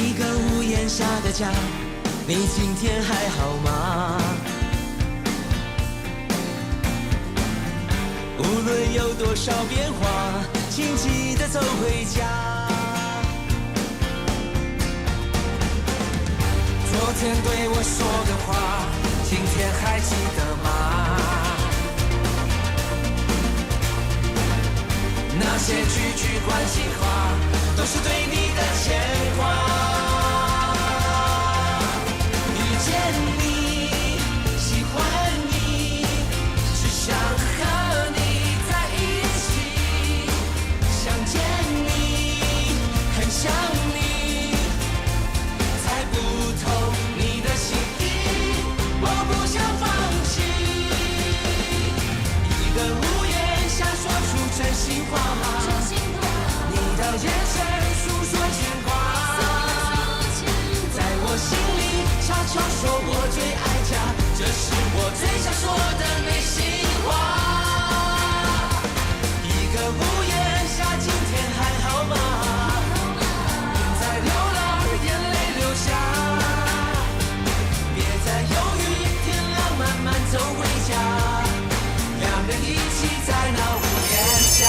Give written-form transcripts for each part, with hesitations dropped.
一個屋檐下的家，你今天還好嗎？無論有多少變化，請記得走回家。昨天對我說的話，今天還記得嗎？那些句句關心話，都是對你的牽掛。遇見你，喜歡你，只想和你在一起。想見你，很想你，猜不透你的心意，我不想放棄。一個屋檐下說出真心話，你的眼神訴說牽掛，在我心裡悄悄說我最愛家，這是我最想說的內心話。一個屋檐下，今天還好嗎？別再流浪，眼淚流下，別再猶豫，天亮慢慢走回家，兩人一起在那屋檐下。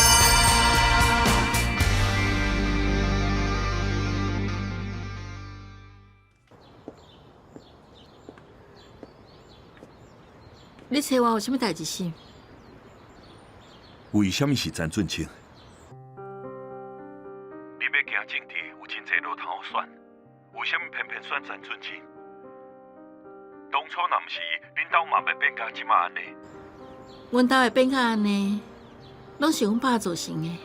你揣我有啥物代誌是？為啥物是陳俊清？你欲行政治有真濟路通好選，為啥物偏偏選陳俊清？當初若毋是伊，恁兜嘛袂變甲這馬按呢。阮兜會變甲按呢，攏是阮爸造成的。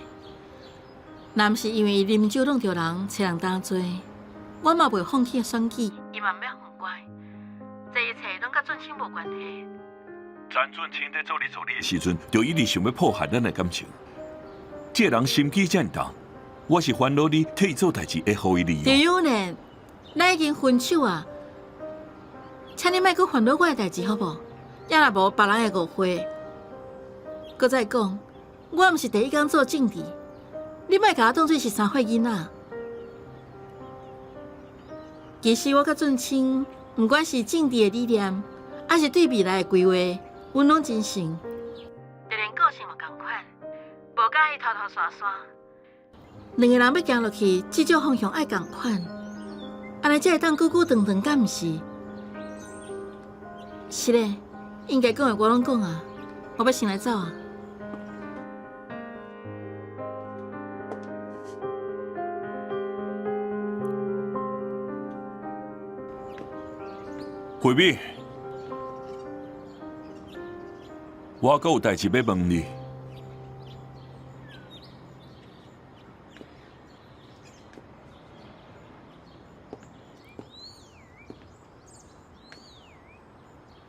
若毋是因為伊啉酒弄著人，揣人擔罪，我嘛袂放棄選舉，伊嘛毋欲放乖。這一切攏佮俊清無關係。陳俊清佇做你助理的時陣，就一直想欲破壞咱的感情。這個人心機遮爾重，我是煩惱你替伊做代誌會予伊利用。對有呢，咱已經分手啊，請你莫閣煩惱我的代誌好無？也若無別人會誤會。閣再講，我毋是第一工做政治，你莫共我當做是三歲囡仔。其實我佮俊清，毋管是政治的理念，抑是對未來的規劃，阮攏真像，就連個性嘛仝款，無佮意拖拖沙沙。兩个人欲行落去，至少方向愛仝款，按呢才會當久久長長，敢毋是？是咧，應該講的我攏講啊，我欲先來走啊。惠美。我閣有代誌欲問你，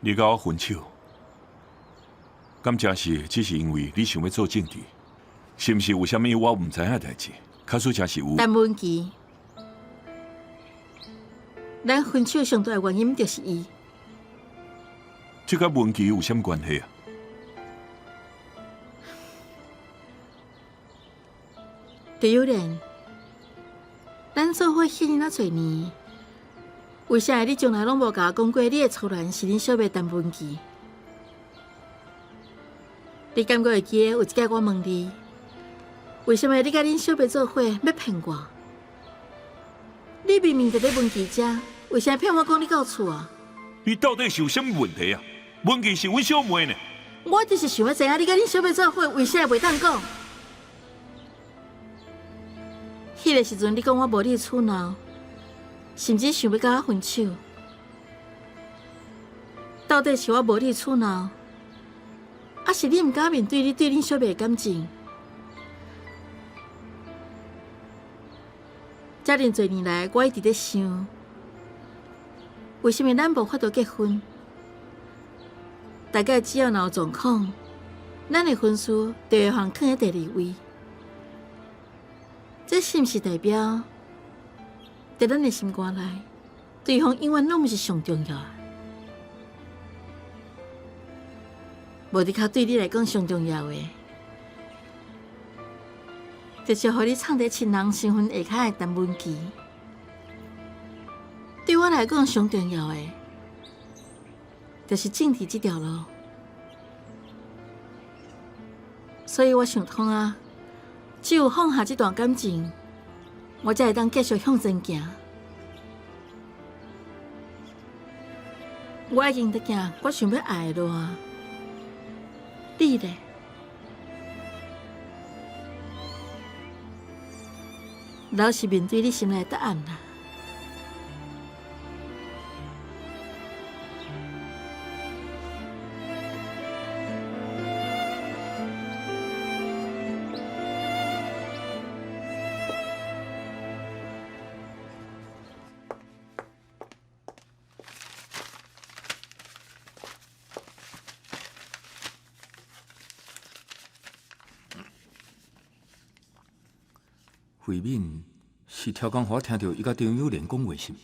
你佮我分手，敢真是只是因為你想欲做政治？是毋是有啥物我毋知影的代誌？假使真是有，陳文琪，咱分手上大的原因就是伊。這佮文琪有啥物關係啊？鄭友蓮，咱做伙遐爾仔濟年，為啥你從來攏無共我講過你的初戀是恁小妹陳文琪？你敢閣會記得有一擺我問你，為啥物你佮恁小妹做伙欲騙我？你明明佇咧文琪遮，為啥騙我講你到厝啊？你到底是有啥物問題啊？文琪是阮小妹呢。我就是想欲知影你佮恁小妹做伙，為啥袂當講？彼个時陣，你講我無理取鬧，甚至想欲佮我分手。到底是我無理取鬧，抑是你毋敢面對你對恁小妹的感情？遮爾濟年來，我一直咧想，為啥物咱無法度結婚？大概只要若有狀況，咱的婚事就會予人囥佇第二位。這是毋是代表，佇咱的心肝內，對方永遠攏毋是上重要的？無的確對你來講上重要的，就是予你藏佇親人身份下跤的陳文琪。我來講，上重要的，就是政治這條路。所以我想通啊，只有放下這段感情，我才會當繼續向前行。我已經佇行我想欲愛的路啊，你咧？老實面對你心內的答案啦。慧敏是超工予我聽著伊佮張幼蓮講話是毋？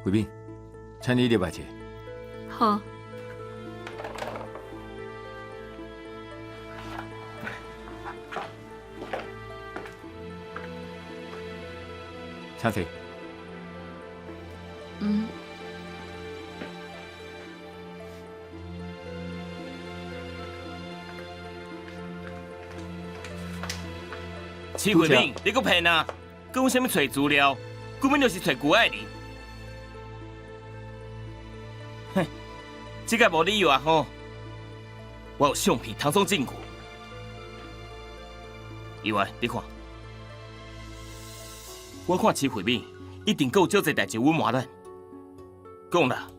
慧敏，請你入來坐。好。請坐。嗯。徐慧敏，你閣騙啊？閣阮啥物揣資料？根本就是揣郭愛玲。哼，這個無理由啊吼！我有相片通做證據。議員，你看，我看徐慧敏一定閣有足濟代誌隱瞞咱。講啦，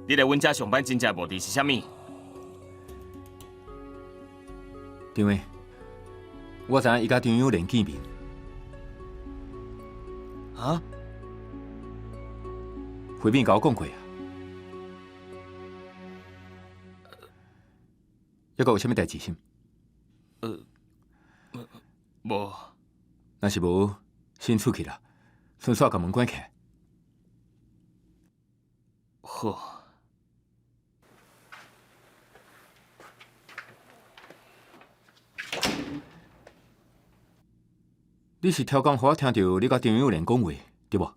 你來阮遮上班真正目的是啥物？張偉，我知影伊佮張幼蓮見面。啊？慧敏共我講過啊。猶閣有啥物代誌是毋？無。若是無，先出去啦，順紲共門關起來。好。你是超工予我聽著你佮張幼蓮講話，對無？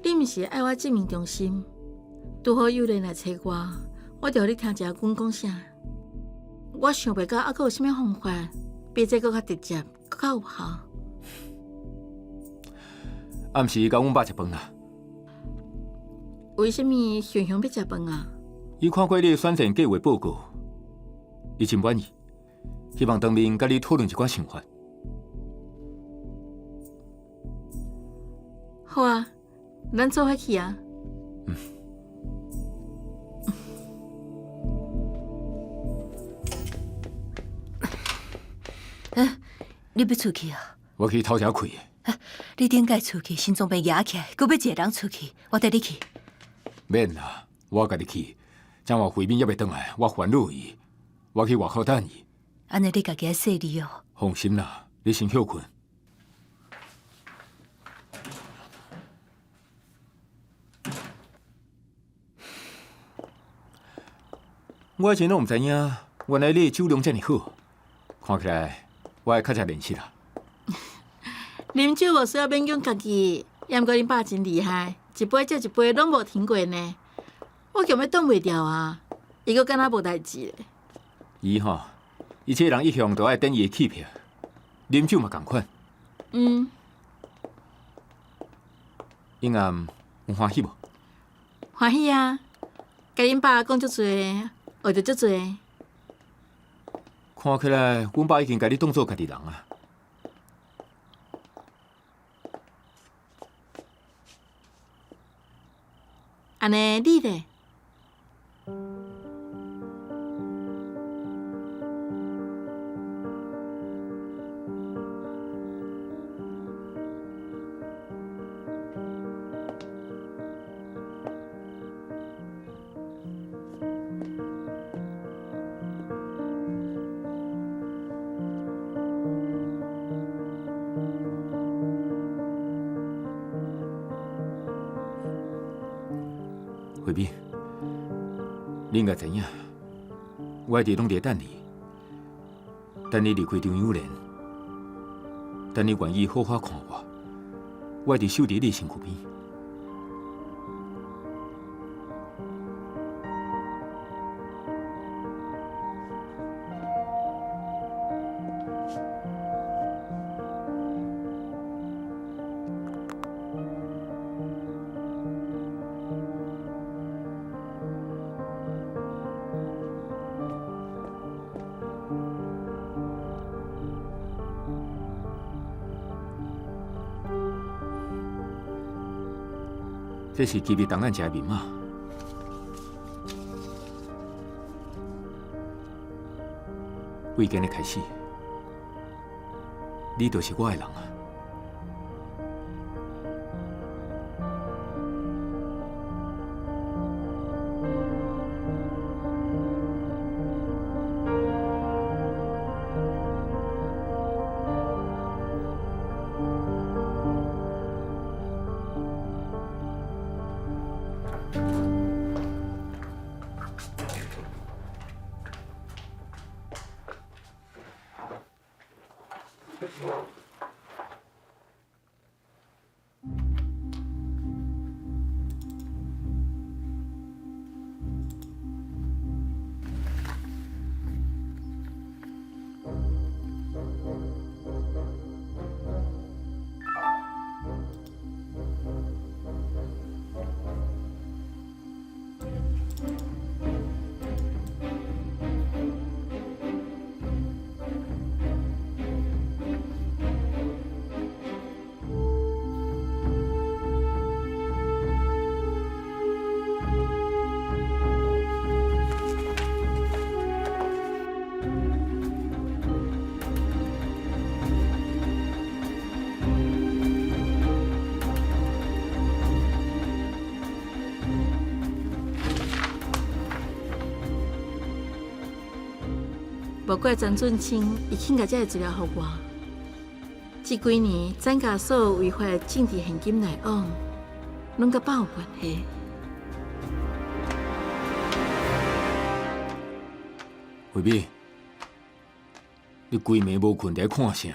你毋是愛我證明忠心，拄好幼蓮來揣我，我就予你聽一下阮講啥。我想袂到猶閣有啥物方法，比這閣較直接，閣較有效。暗時佮阮爸食飯啦。為啥物雄雄欲食飯啊？伊看過你的選戰計畫報告，伊真滿意，希望當面佮你討論一寡想法。好啊，咱做伙去啊。嗯。欸，你欲出去啊？我去透一下氣。欸，你頂擺出去，心臟病壓起來，閣欲一个人出去，我綴你去。免啦，我家己去。這晚慧敏猶袂轉來，我煩惱伊，我去外口等伊。按呢，你家己愛細膩哦。放心啦，你先歇睏。我以前攏毋知影，原來你的酒量遮爾好，看起來我愛較濟練習啦。啉酒無需要勉強家己，猶毋過恁爸真厲害，一杯接一杯攏無停過呢。我強欲擋袂牢啊，伊閣敢若無代誌咧。伊吼，伊這个人一向都愛等伊的氣魄，啉酒嘛仝款。嗯。英暗有歡喜無？歡喜啊！共恁爸講足濟，學著足濟。看起來，阮爸已經共你當做家己人啊。按呢，你咧？慧敏，你應該知影，我一直攏佇咧等你，等你離開張幼蓮，等你願意好好看我，我一直守佇你身軀邊。這是機密檔案遮的密碼。為今日開始，你就是我的人啊！無怪陳俊卿，伊肯共這个資料予我。這幾年，陳家所有違法的政治獻金來往，攏佮爸有關係。慧敏，你規暝無睏，佇咧看啥？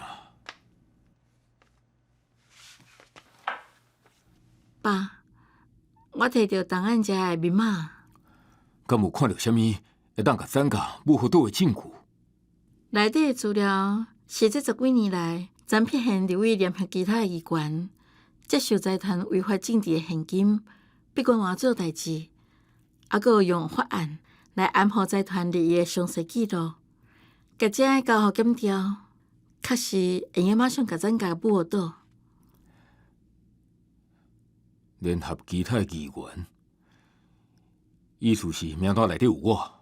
爸，我提著檔案遮的密碼。敢有看著啥物會當共陳家武和島的證據？內底的資料是這十幾年來，陳碧賢立委聯合其他的議員，接受財團違法政治的現金，逼官員做代誌，猶閣有用法案來安撫財團利益的詳細記錄，共這交予檢調，確實會用馬上共陳家武和倒。聯合其他的議員，意思是名單內底有我。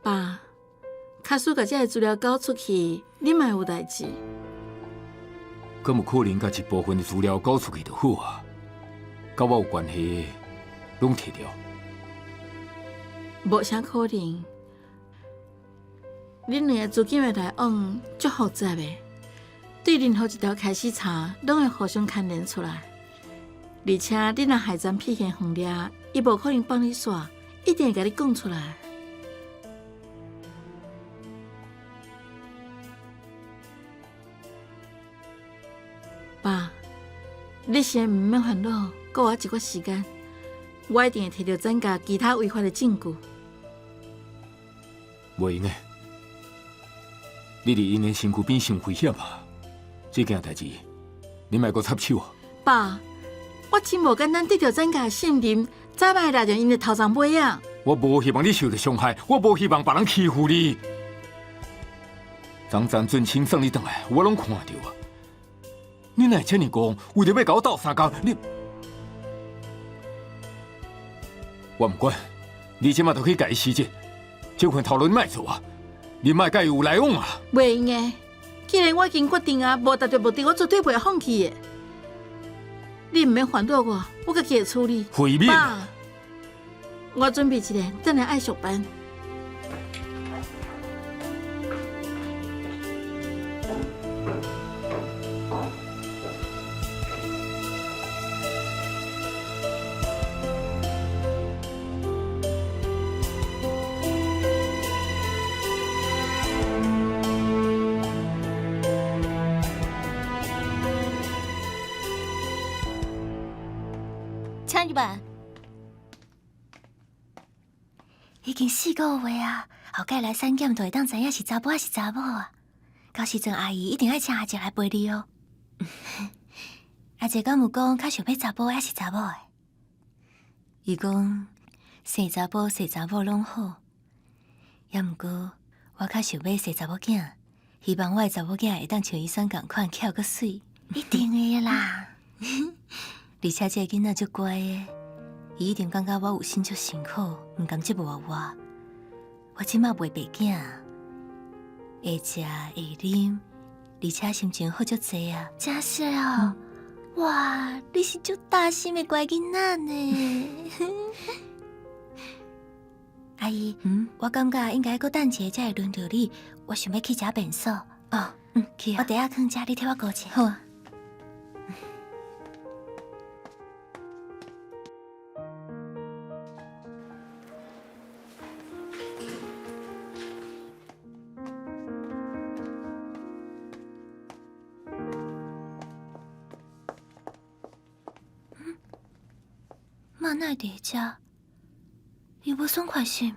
爸，假使共這个資料交出去，你嘛會有代誌。敢有可能共一部分的資料交出去就好啊？佮我有關係的，攏提著。無啥可能。恁兩個資金的來往足複雜的，對任何一條開始查，攏會互相牽連出來。而且你若害陳碧賢予掠，伊無可能放你煞，一定會共你講出來。爸，你先毋免煩惱，閣我一寡時間，我一定會提著陳家其他違法的證據。袂用的，你佇𪜶的身軀邊傷危險啊！這件代誌，你莫閣插手啊！爸，我真無簡單得著陳家的信任，早晚會掠著𪜶的頭鬃尾仔。我無希望你受著傷害，我無希望別人欺負你。昨陳俊卿送你轉來，我攏看著啊！你哪會這呢戇？為著欲共我鬥相共，你我毋管，你這馬就去共伊辭職，這份頭路你莫做啊！你莫佮伊有來往啊！袂用的，既然我已經決定啊，無達到目的，我絕對袂會放棄的。你毋免煩惱我，我家己會處理。慧敏，爸，我準備一下，轉來愛上班。來。已經4個月啊，後蓋來產檢就會當知影是查埔抑是查某啊。到時陣阿姨一定愛請阿姐來陪你哦。阿姐敢有講較想欲查埔抑是查某的？伊講生查埔生查某攏好，猶毋過我較想欲生查某囝，希望我的查某囝會當像伊選仝款巧閣媠。一定會啦！而且這個囡仔足乖的，伊一定感覺我有心足辛苦，毋甘折磨我。我這馬袂白囝，會食會啉，而且心情好足濟啊！真是哦！哇，你是足大心的乖囡仔呢！阿姨，我感覺應該閣等一下才會輪著你。我想欲去食便所。哦，嗯，去啊。我袋仔囥遮，你替我顧者。好啊。媽哪會佇遮？伊無爽快心。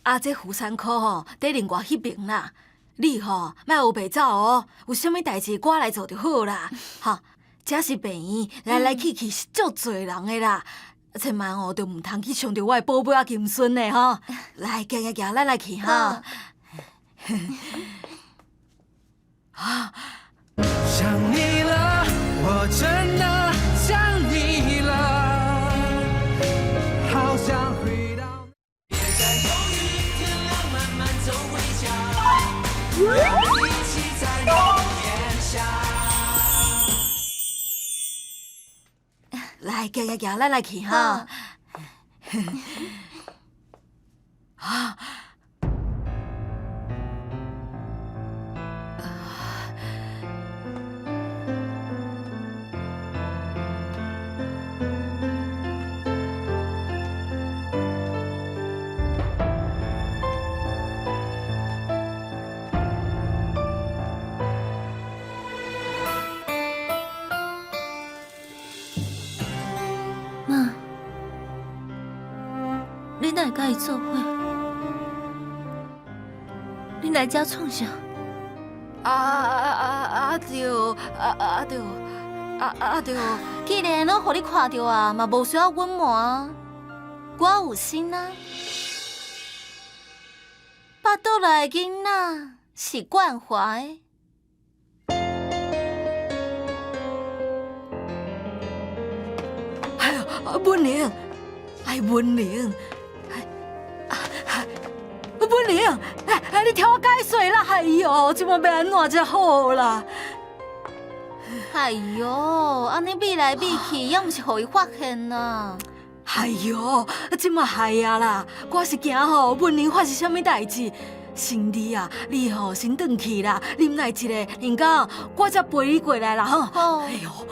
啊，這婦產科吼，佇另外彼爿啦。你吼，莫烏白走哦，有啥物代誌我來做就好啦。吼，這是病院，來來去去是足濟人的啦。千萬哦，著毋通去傷著我的寶貝仔金孫的吼。來，行行行，咱來去哈。啊！想你了，我真的想你了，好想回到。別再猶豫，天亮慢慢走回家，讓我們一起在屋檐下。來，行行行，咱來去哈。啊！媽，你哪會佮伊做伙？你來遮創啥？啊啊啊啊對，啊啊對，啊啊對。既然攏予你看著啊，嘛無需要隱瞞。我有心啊，腹肚內的囡仔是冠華的。哎呦，文玲，哎文玲，哎，文玲，哎哎，你聽我解釋啦！哎喲，這擺欲按怎才好啦？哎喲，按呢避來避去，猶毋是予伊發現啊！哎喲，這馬害啊啦！我是驚吼文玲發生啥物代誌。心理啊，你吼先轉去啦，忍耐一下，陣間我才陪你過來啦吼。好。哎喲，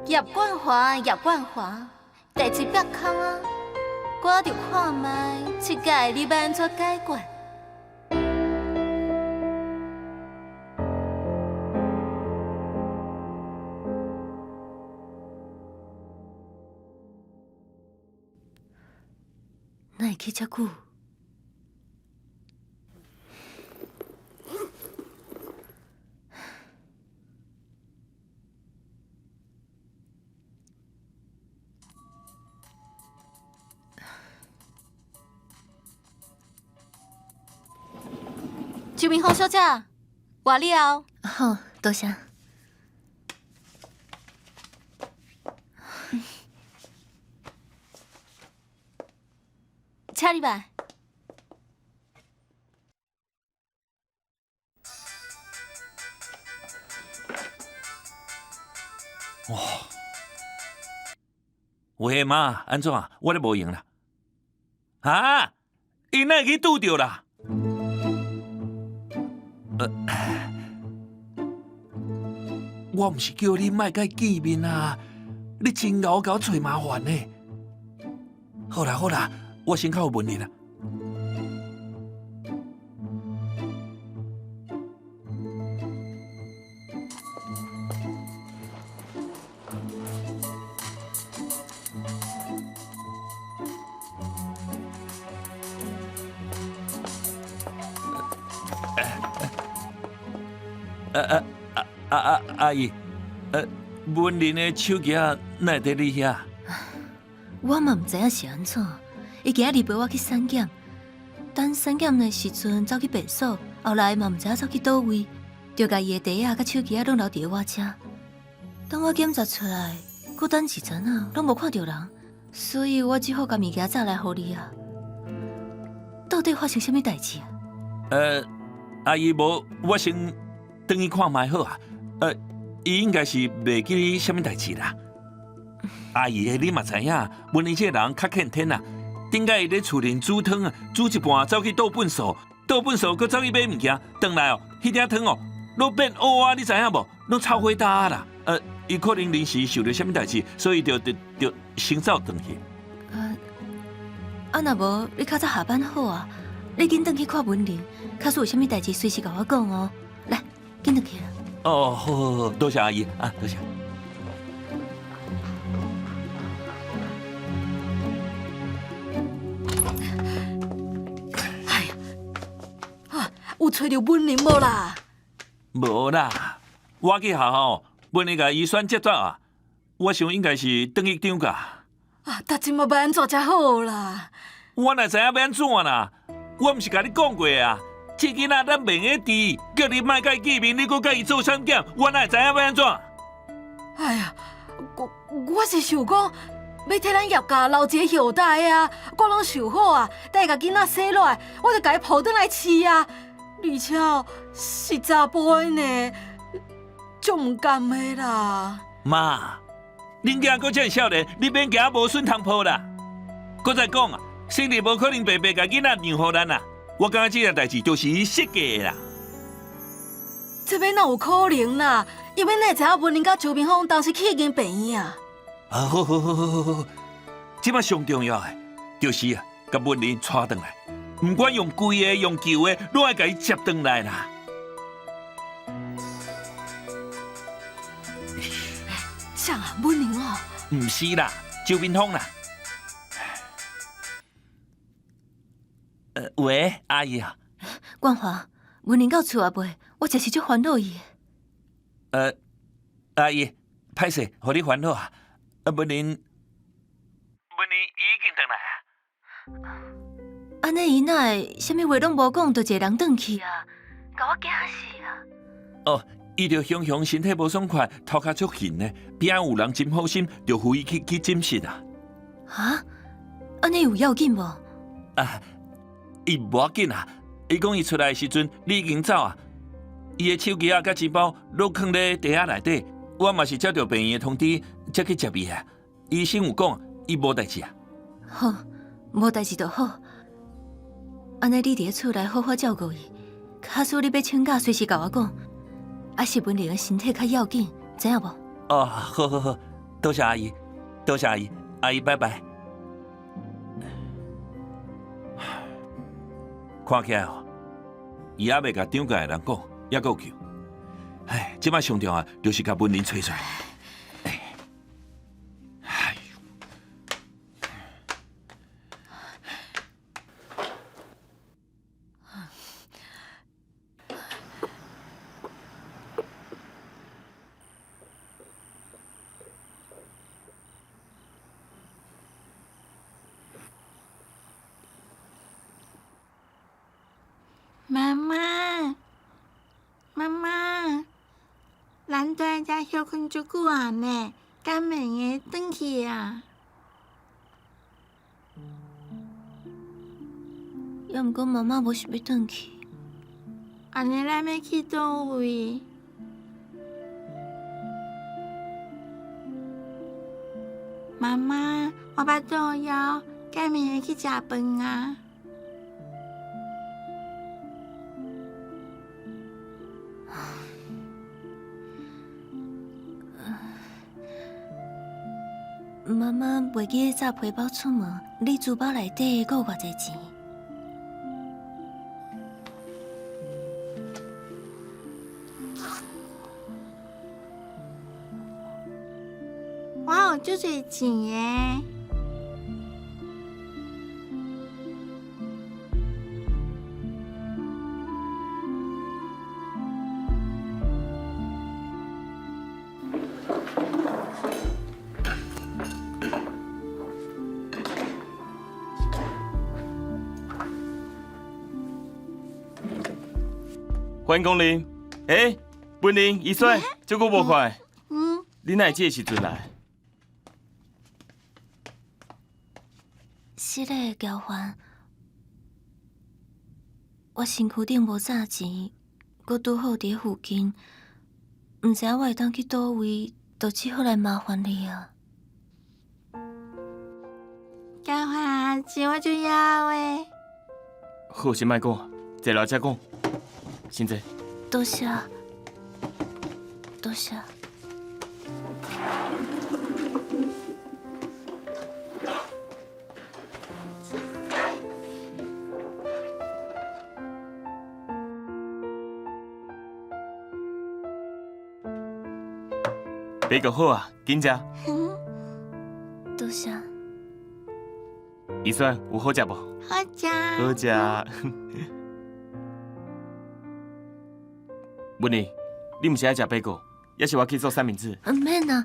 葉冠華，葉冠華，代誌煏空啊！我就看覓，這擺你欲按怎解決？哪會去遮久？周明芳小姐，外了。好，多謝。請入來。哇！喂，媽，按怎？我咧無閒啦。啊？伊哪會去拄著啦？我毋是叫你莫共伊見面啊！你真𠢕共我揣麻煩呢。好啦好啦，我先較有問你啦。呃阿阿阿姨，文林的手机仔哪会佇你遐？我嘛毋知影是按怎，伊今日陪我去产检，等产检的时阵走去便所，后来嘛毋知影走去佗位，就共伊的袋仔佮手机仔攏留佇我遮。等我检查出来，閣等一陣啊，攏無看著人，所以我只好共物件紮來予你啊。到底發生啥物代誌啊？阿姨無，我先轉去看覓好啊。伊應該是袂記得啥物代誌啦。阿姨，你嘛知影，文林這个人較欠天啊。頂擺伊咧厝裡煮湯啊，煮一半走去倒糞掃，倒糞掃閣走去買物件，轉來哦，彼鼎湯哦，攏變烏啊，你知影無？攏臭火焦啦。伊可能臨時想著啥物代誌，所以就就就先走轉去。啊，若無你較早下班好啊，你緊轉去看文玲，假使有啥物代誌，隨時共我講哦。來，緊轉去啦。哦，好好好，多謝阿姨啊，多謝。哎呀，啊，有揣著文玲無啦？無啦，我去學校，文玲共醫生接走啊。我想應該是轉去長假。啊，但這馬欲按怎才好啦？我哪知影欲按怎啦？我毋是共你講過啊？這囡仔咱袂用治，叫你莫共伊見面，你閣共伊做產檢，我哪會知影欲按怎？哎呀，我我是想講，欲替咱葉家留一個後代啊，我攏想好啊，等共囡仔生落來，我就共伊抱轉來飼啊。而且哦，是查埔的呢，足毋甘的啦。媽，恁囝閣遮少年，你免驚無孫通抱啦。閣再講啊，生理無可能白白共囡仔讓予咱啊。我感覺這件代誌就是伊設計的啦。這欲哪有可能啦？伊欲哪會知影文玲佮周明峰當時去彼間病院啊？啊，好好好好好好，這擺上重要的就是啊，共文玲帶轉來，毋管用規的用舊的，攏愛共伊接轉來啦。啥啊？文玲哦？毋是啦，周明峰啦。喂，阿姨啊。冠華，文玲到厝啊未？我真是足煩惱伊的。阿姨，歹勢，予你煩惱啊。文玲，文玲伊已經轉來啊。按呢伊哪會啥物話攏無講，就一個人轉去啊？共我驚死啊！哦，伊就雄雄身體無爽快，頭殼足痕呢，邊仔有人真好心，就扶伊去去診室啊。哈？按呢有要緊無？啊，伊無要緊啊。伊講伊出來的時陣，你已經走啊。伊的手機仔佮錢包攏囥咧袋仔內底，我嘛是接著病院的通知，才去接伊啊。醫生有講，伊無代誌啊。好，無代誌就好。按呢，你佇咧厝內好好照顧伊。假使你欲請假，隨時共我講。啊，是文玲的身體較要緊，知影無？哦，好好好，多謝阿姨，多謝阿姨，阿姨拜拜。看起來哦，伊猶未共張家的人講，猶閣有救。唉，這擺上重要就是共文玲揣出來。唉，媽媽，媽媽，咱蹛遮歇睏足久啊呢，敢會用得轉去啊？猶毋過媽媽無想欲轉去。按呢，咱欲去佗位？媽媽，我腹肚枵，敢會用得去食飯啊？媽媽袂記得紮皮包出門，你書包內底閣有偌濟錢？我有足濟錢的。歡迎光臨。欸，文玲、怡雪，這久無看。你哪會這个時陣來？是嘞，喬凡，我身軀頂無紮錢，閣拄好佇附近，毋知影我會當去佗位，就只好來麻煩你啊。喬凡，錢我就要的。好，先莫講，坐落來才講。先坐。多謝，多謝。白個好啊，緊食。多謝。怡萱，有好食無？好食。好食。文妮，你毋是愛食白果，抑是我去做三明治？毋免啊。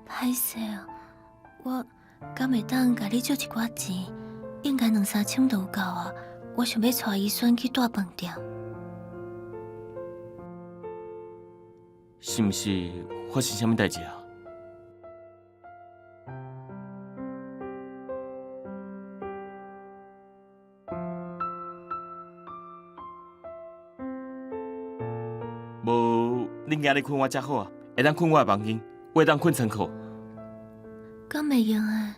歹勢哦，我敢會當共你借一寡錢？應該兩三千就有夠啊。我想欲帶怡萱去大飯店。是毋是發生啥物代誌啊？無，恁今日睏我遮好啊，會當睏我的房間，我會當睏床鋪。敢會用的？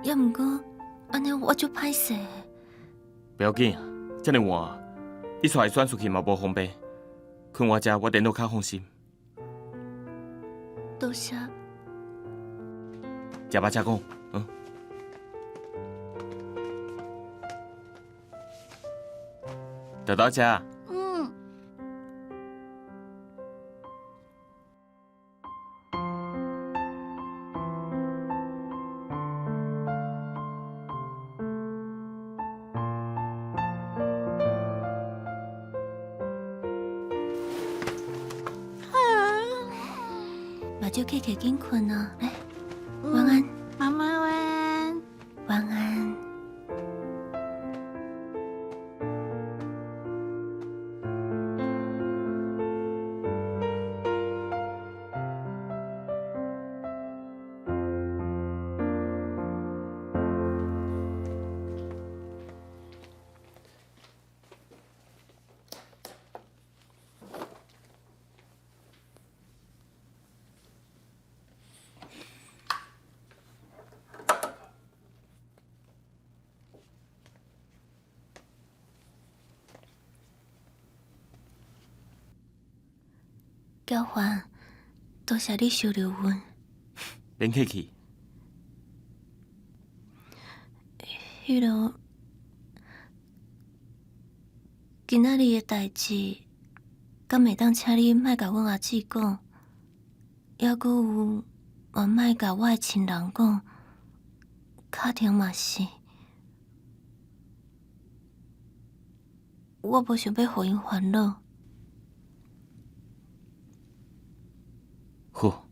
猶毋過按呢我足歹勢。不要緊啊，遮爾晚，你帶伊轉出去嘛無方便，睏我遮我電腦較放心。多謝。食飽才講，嗯。豆豆食。嗯。目睭閉起緊睏啊！來，晚安。媽媽晚安。晚安。喬凡，多謝你收留阮。免客氣。彼落今仔日的代誌，敢會當請你莫共阮阿姊講，猶閣有嘛莫共我的親人講，卡婷嘛是。我無想欲予𪜶煩惱。好。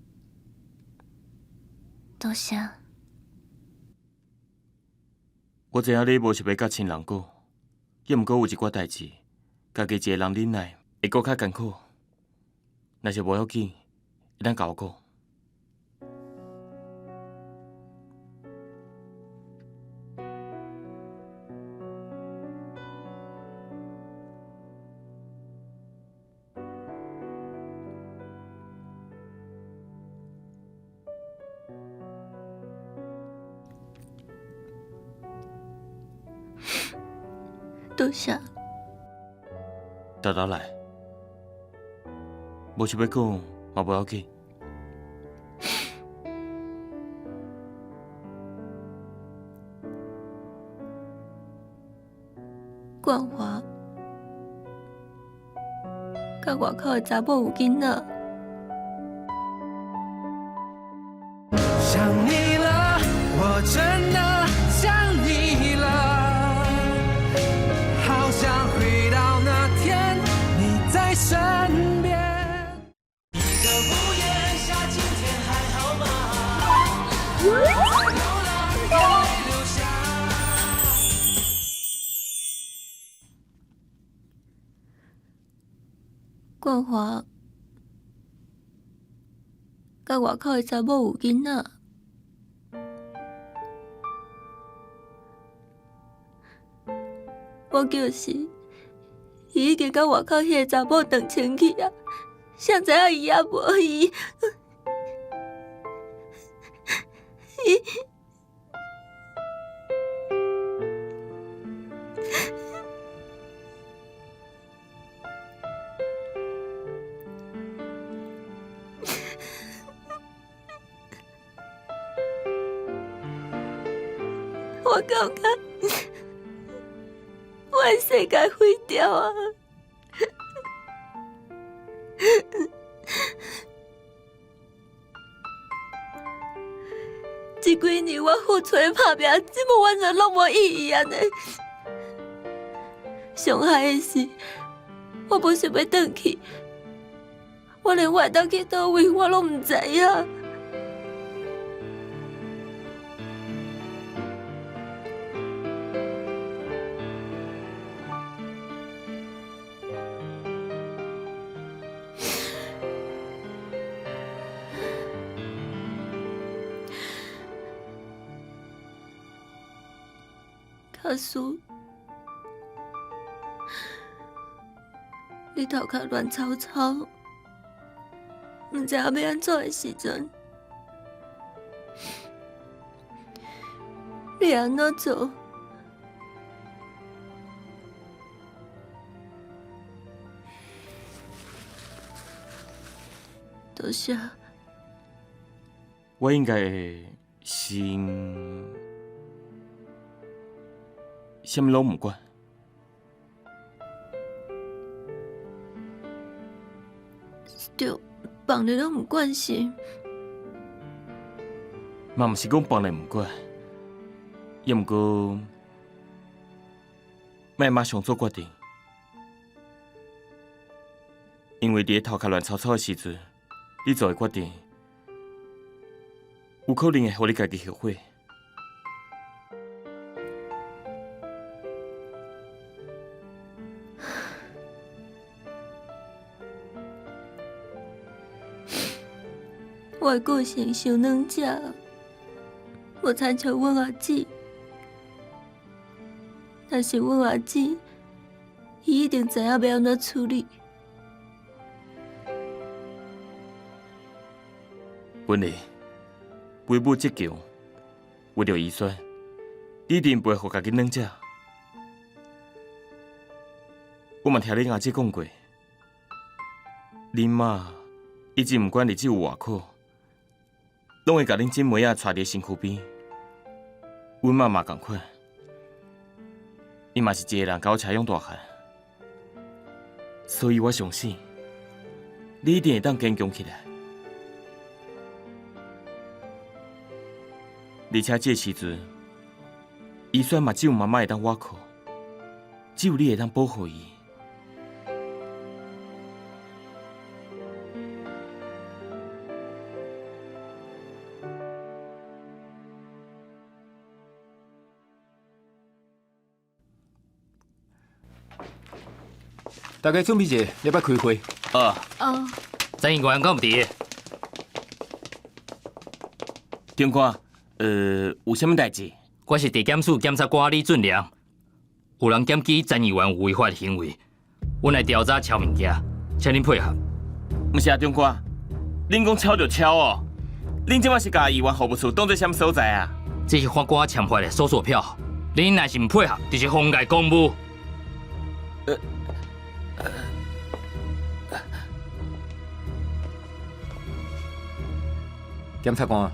多謝。我知影你無想欲佮親人講，猶毋過有一寡代誌，家己一个人忍耐會閣較艱苦。若是無要緊，會當共我講。多謝。豆豆來，無想欲講嘛無要緊。冠華，佮外口的查某有囡仔。想你了，我真的想你了，好想回到那天你在身邊。一個屋檐下，今天還好嗎？在流浪，冠華佮外口的查某有囡仔，我叫時，伊已經佮外口彼個查某斷清去啊，誰知影伊猶無伊，伊。我感覺我的世界毀掉啊！這幾年我付出的打拚，這馬完全攏無意義按呢。傷害的是，我無想欲轉去，我連我會當去佗位我攏毋知影。假使你頭殼亂糟糟，毋知影欲按怎的時陣，你會按怎做？多謝。我應該會先，啥物攏毋管。對，放咧攏毋管是。嘛毋是講放咧毋管，抑毋過，莫馬上做決定，因為佇咧頭殼亂糟糟的時陣，你做的決定，有可能會予你家己後悔。我的個性傷軟弱，無親像阮阿姊。若是阮阿姊，伊一定知影欲按怎處理。本來為母則強，為著遺孀，你一定袂予家己軟弱。我嘛聽恁阿姊講過，恁媽以前毋管日子有偌苦，攏會共恁姊妹仔帶佇身軀邊。阮媽嘛仝款，伊嘛是一个人共我飼養大漢，所以我相信你一定會當堅強起來。而且這個時陣，遺孀嘛只有媽媽會當倚靠，只有你會當保護伊。大家準備者，欲開會。哦。哦。陳議員敢有佇？長官，有啥物代誌？我是地檢署檢察官李俊良，有人檢舉陳議員有違法行為，阮來調查抄物件，請恁配合。毋是啊，長官，恁講抄就抄哦，恁這馬是共議員服務處當做啥物所在啊？這是法官簽發的搜索票，恁若是毋配合，就是妨礙公務。檢察官，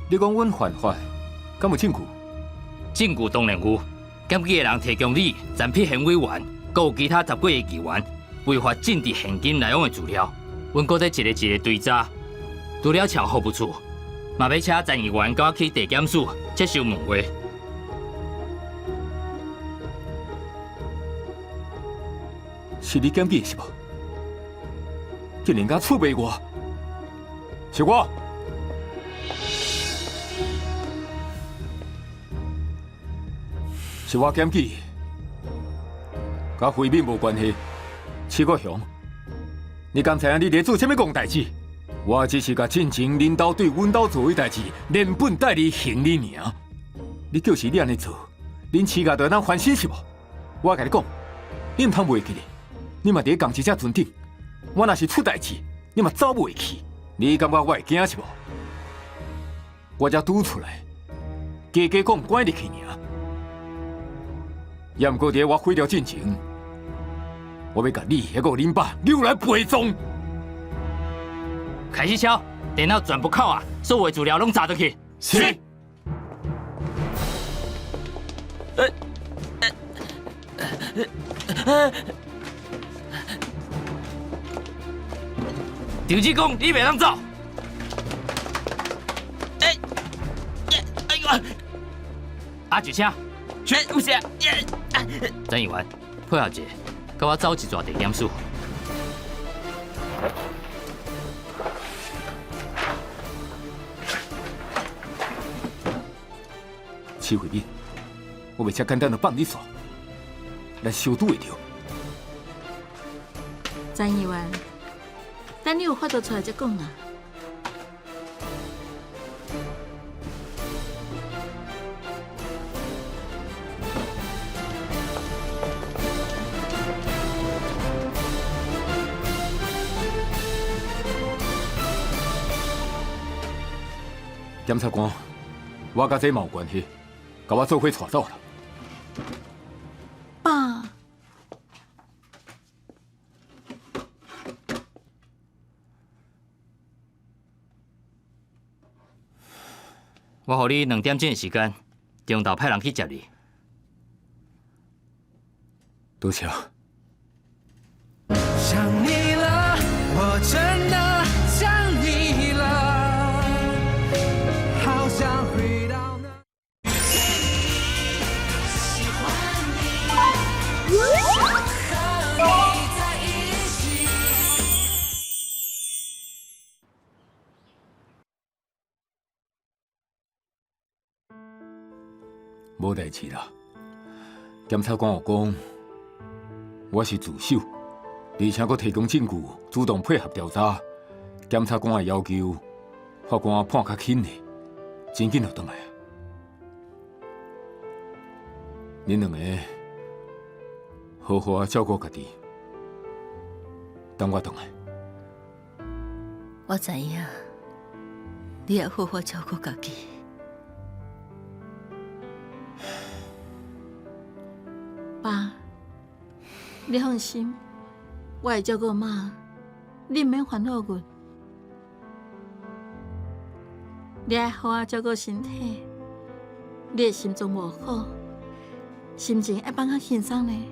你講阮犯法，敢有證據？證據當然有，檢舉的人提供你陳必賢委員，閣有其他十幾個議員違法政治獻金來往的資料，阮閣咧一個一個追查。除了抄服務處，嘛欲請陳議員佮我去地檢署接受問話。是你檢舉的是無？竟然敢出賣我，是我。是我檢舉，佮慧敏無關係。徐國雄，你敢知影你佇做啥物戇代誌？我只是共進前恁兜對阮兜做的代誌，連本帶利還你爾。你就是你按呢做，恁徐家就會當翻身是無？我共你講，你毋通袂記得，你嘛佇咧仝一隻船頂。我若是出代誌，你嘛走袂去。你感覺我會驚是無？我才拄出來，加加講關入去爾。也毋過佇咧我毀掉進前，我欲共你抑閣有恁爸扭來陪葬。開始敲，電腦全部扣啊，所有資料攏查轉去。是。張志公，你袂當走。哎，哎呦！阿就請。是，有啥？陳議員，配合一下，佮我走一逝地檢署。徐慧敏，我袂遮簡單就放你煞，咱相拄會著。陳議員，等你有法度出來才講啊。檢察官，我佮這嘛有關係，共我做伙帶走啦。爸，我予你兩點鐘的時間，中晝派人去接你。多謝。想你了，我真的想你了，好想回到那。喜歡你，想和你在一起。無代誌啦，檢察官有講，我是自首，而且閣提供證據，主動配合調查。檢察官的要求，法官判較輕的，真緊就轉來啊！恁兩個好好照顧家己，等我轉來。我知影，你也好好照顧家己。爸，你放心，我會照顧媽，你毋免煩惱阮。你愛好好照顧身體，你的心臟無好，心情愛放較輕鬆呢。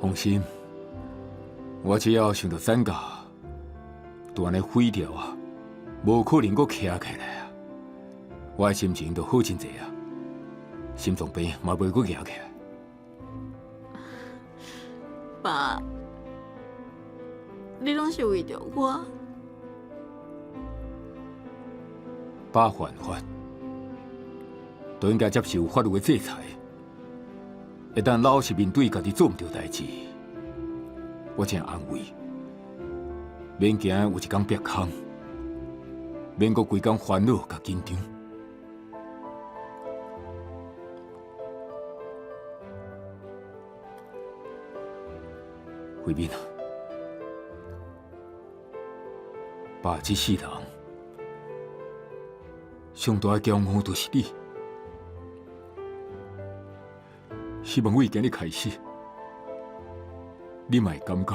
放心，我只要想著產假，就按呢毀掉啊，無可能閣徛起來啊！我的心情就好真濟啊，心臟病嘛袂閣夯起來。爸，你攏是為著我。爸犯法，就應該接受法律的制裁。會當老實面對家己做毋對代誌，我真安慰。免驚有一工煏空，免閣規工煩惱佮緊張。慧敏啊，爸這世人上大的驕傲就是你。希望為今日開始，你嘛會感覺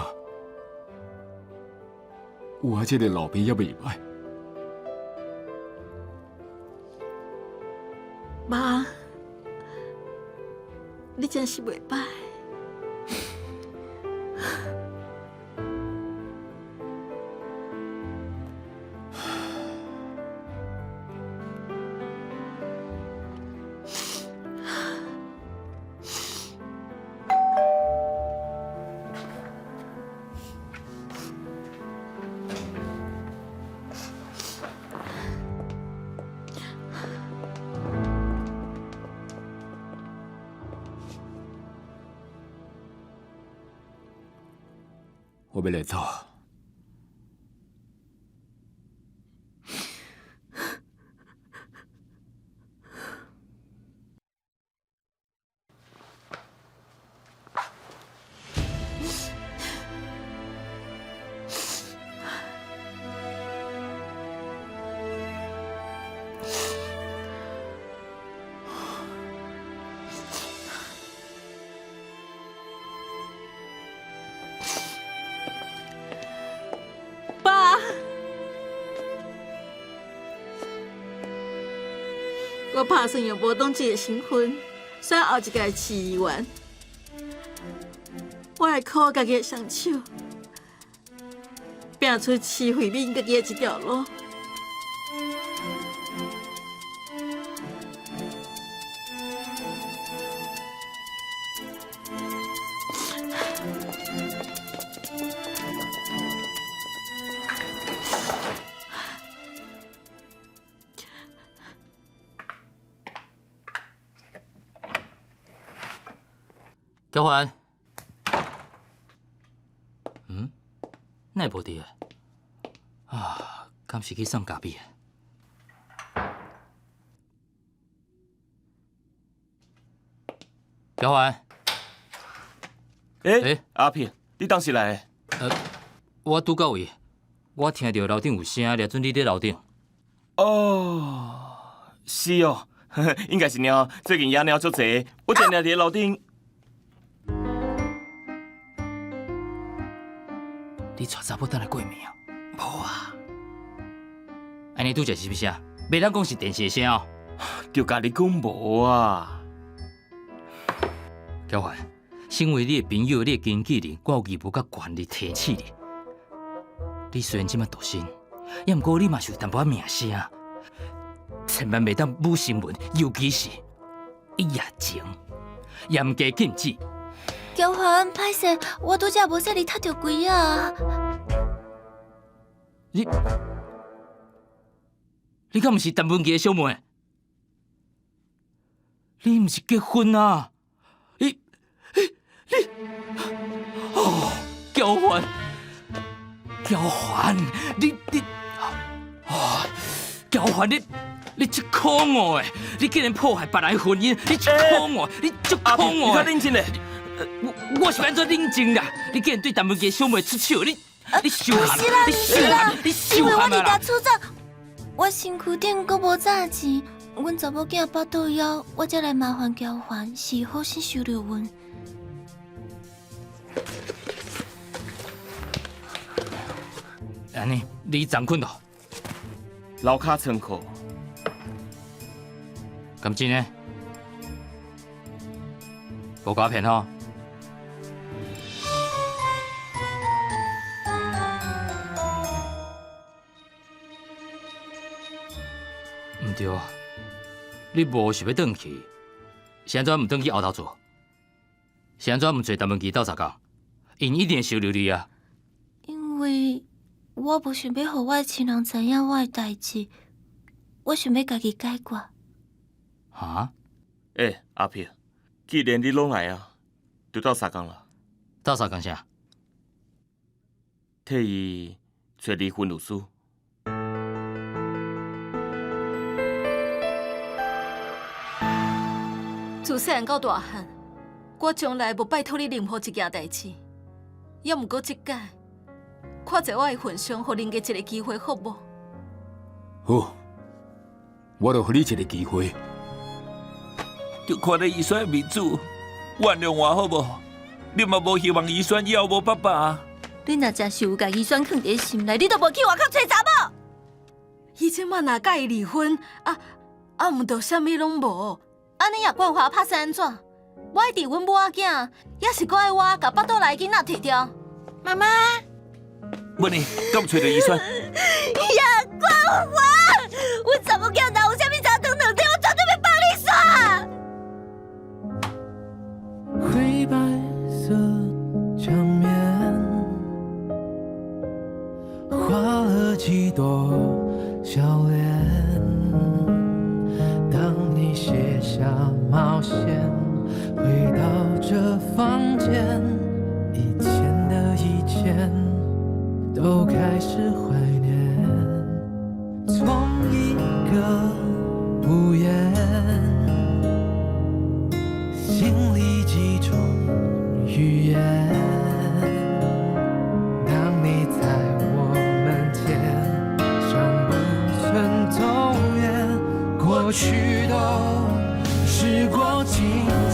我這個老爸也袂䆀。媽，你真是袂䆀。我欲來走。爸，我拍算用无党这个身份，选后一届市议员。我会靠家己的双手，拼出市惠民家己的一条路。娇环，嗯，哪会无佇啊？敢是去送咖啡？娇环，欸，阿平，你当时来的？我拄到位，我听著楼顶有声，掠准你佇楼顶。哦，是哦，應該是貓，最近野貓足濟，我定定佇樓頂。你帶查某轉來過暝啊？無啊。按呢拄才是啥物聲？袂當講是電視的聲哦。就共你講無啊。嬌環，身為你的朋友、你的經紀人，我有義務佮權利提醒你。你雖然這馬獨身，也毋過你嘛是有淡薄仔名聲，千萬袂當武新聞，尤其是一夜情，嚴格禁止。嬌環，歹勢，我拄才無細膩踢著櫃仔。你，你敢毋是陳文琪的小妹？你毋是結婚啊？你、你、你，哦，嬌環，嬌環，你、你，哦，嬌環，你，你這可惡的！你竟然破壞別人的婚姻，你這可惡，你這可惡！你較冷靜咧。我是按怎冷靜啦？你竟然對陳文琪小妹出手，你你收鹹，你收鹹，你收因為我鹹啊佇家厝走，我身軀頂閣無紮錢，阮查某囝腹肚枵，我才來麻煩嬌環，是好心收留阮。按呢，你昨睏囉？樓跤倉庫。敢真的？無共我騙吼？毋對啊！你無想欲轉去，是按怎毋轉去後頭厝？是按怎毋揣陳文琪鬥相共？𪜶一定會收留你啊！因為我無想欲予我的親人知影我的代誌，我想欲家己解決。哈？欸，阿平，既然你攏來啊，就鬥相共啦。鬥相共啥？替伊揣離婚律師。自細漢到大漢，我從來無拜託你任何一件代誌，猶毋過這擺，看在我的份上，予恁家一個機會好無？好，我就予你一個機會。就看咧醫生的面子，原諒我好無？你嘛無希望醫生以後無爸爸。你若真是有共醫生囥佇心內，你就無去外口揣查某。伊這馬若佮伊離婚，啊啊，毋就啥物攏無？按呢葉冠華拍算按怎？我愛佇阮母仔囝，抑是閣愛我共腹肚內囡仔提掉？媽媽，問你敢有揣著醫生？葉冠華，阮查某囝若有啥物早頓兩天，我絕對欲放你煞。灰白色牆面，畫了幾朵笑臉。當你卸下帽線，回到這房間，以前的以前。開始懷念，同一個屋檐，心裡幾種語言。當你在我門前，尚不曾走遠，過去都時過境遷。